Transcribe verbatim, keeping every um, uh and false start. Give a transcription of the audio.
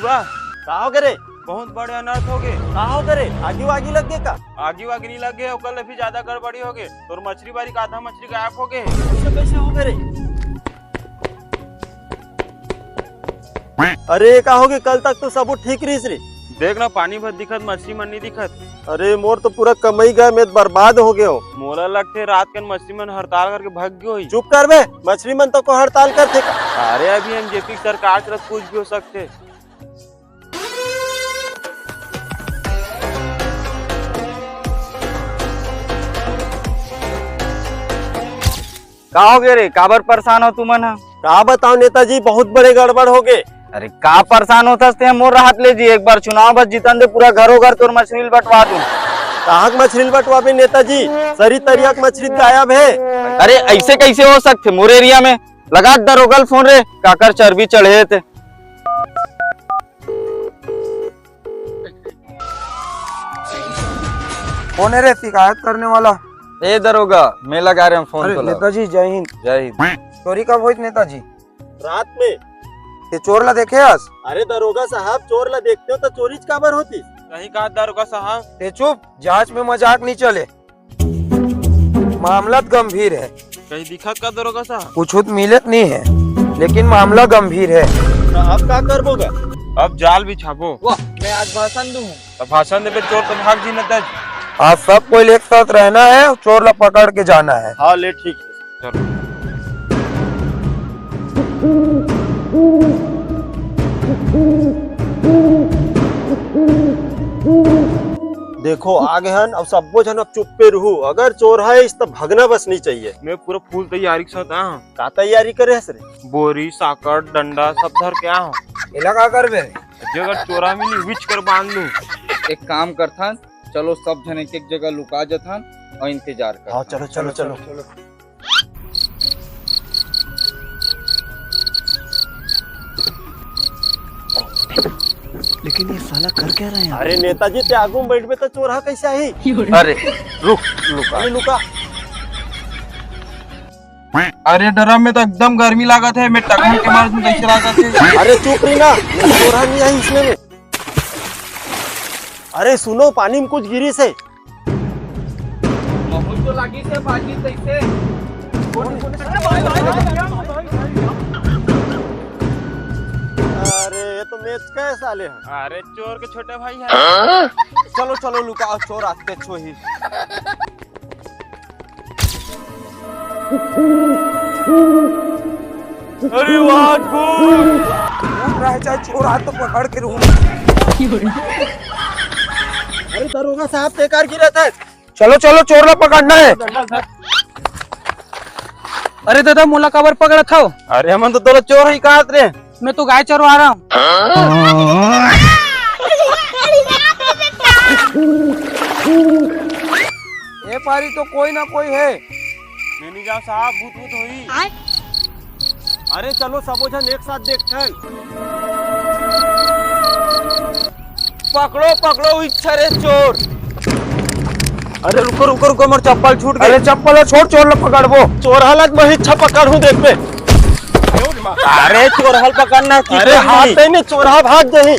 का हो गे रे? बहुत बड़े अनर्थ हो गे। का हो गे रे? आगी वागी लग गे का? आगी वागी नहीं लग गे, ओकर ले भी ज्यादा गड़बड़ी हो गे। तोर मछली बारी का आधा मछली गायब हो गे। ऐसे कैसे हो गे रे? अरे, का हो गे? कल तक तो सब ठीक रहिस रे। देख ना, पानी भर दिखत, मछली मन नहीं दिखत। अरे, मोर तो पूरा कमाई गए, मैं बर्बाद हो गए हो। मोला लगथे रात कन मछली मन हड़ताल करके भग गए होही। चुप कर बे, मछली मन तो को हड़ताल करथे का? अरे, अभी एमजेपी सरकार चलत, कुछ भी हो सकथे। का हो गे रे, काबर परेशान हो तुमन ह? का बताओ नेताजी, बहुत बड़े गड़बड़ हो गे। अरे का परेशान होथस ते, मोर राहत ले जी, एक बार चुनाव बस जीतन दे, पूरा घरों घर तोर मछली ल बंटवा दूं। कहाँ के मछली ल बंटवाबे नेताजी, सरी तरिया के मछली गायब हे। अरे ऐसे कैसे हो सकथे मोर एरिया में? लगा दरोगा ल फोन रे, काकर चर्बी चढ़े हे ते। कौन है रे शिकायत करने वाला? ए दरोगा, मैं लगा रहे हूँ फोन अरे तोला। नेताजी, जय हिंद। जय हिंद। चोरी कब होई नेताजी? रात में। ते चोर ला देखे हस? अरे दरोगा साहब, चोर ला देखते हो तो चोरी च काबर होती? सही कहा दरोगा साहब। ते चुप, जांच में मजाक नहीं चले। मामला त गंभीर है। कहीं दिखत का दरोगा साहब? कुछ तो मिलत नहीं है, लेकिन मामला गंभीर है। तो अब का करबो गा? अब जाल बिछाबो। वाह, मैं आज भाषण दूं। तो भाषण देबे, चोर तो भाग जी न दज। आज सब कोई एक साथ रहना है और चोर ला पकड़ के जाना है। हाँ, ले ठीक है। चलो। देखो, आ गए हन, अब सब्बो झन अब चुप्पे रहू। अगर चोर है इस, तो भगना बस नहीं चाहिए। मैं पूरा फुल तैयारी के साथ आया हूँ। का तैयारी करे हस रे? बोरी, साकड़, डंडा सब धर के आया हूँ। एला का करबे? जे अगर चोरा मिली, विच कर बांध लूं। एक काम करथन, चलो सब झन एक एक जगह लुका जथन और इंतजार करथन। हाँ, चलो, चलो, चलो। लेकिन ये साला कर क्या रहे हैं? अरे नेताजी, ते आगू में बैठबे तो चोरहा कैसे आही? अरे रुक, लुका। अरे लुका। अरे डरा, मैं तो एकदम गर्मी लागत है, मैं टकन के मारे तुम कैसे लागत है? अरे चुप रही ना, चोरहा नहीं आई इसमें में। अरे सुनो, पानी में कुछ गिरी से। बहुत तो लागी से बाजी तैसे। अरे ये तो मैच का है साले। अरे चोर के छोटे भाई है। चलो चलो लुकाओ, चोर आते छो ही। अरे वाह, गोल। कूद रहा है, चाहे चोर हाथ तो पकड़ के रहूं। अरे दरोगा साहब, बेकार गिरा था। चलो चलो, चोर ला पकड़ना है। अरे दादा, मोला काबर पकड़त हव? अरे हमन तो तोला चोर ही कहत रे। मैं तो गाय चरवा रहा हूँ। ए पारी तो कोई ना कोई है। मैनेजर साहब, भूत भूत होई। अरे चलो सबो झन एक साथ देखथन। पकड़ो पकड़ो, इच्छा रे चोर। अरे रुको रुको रुको, मोर चप्पल छूट गई। अरे चप्पल छोड़, चोर ला पकड़बो। चोर हालत में इच्छा पकड़ू देखबे। अरे चोर हल पकड़ना, अरे हाथ नहीं, चोर हा भाग जाही।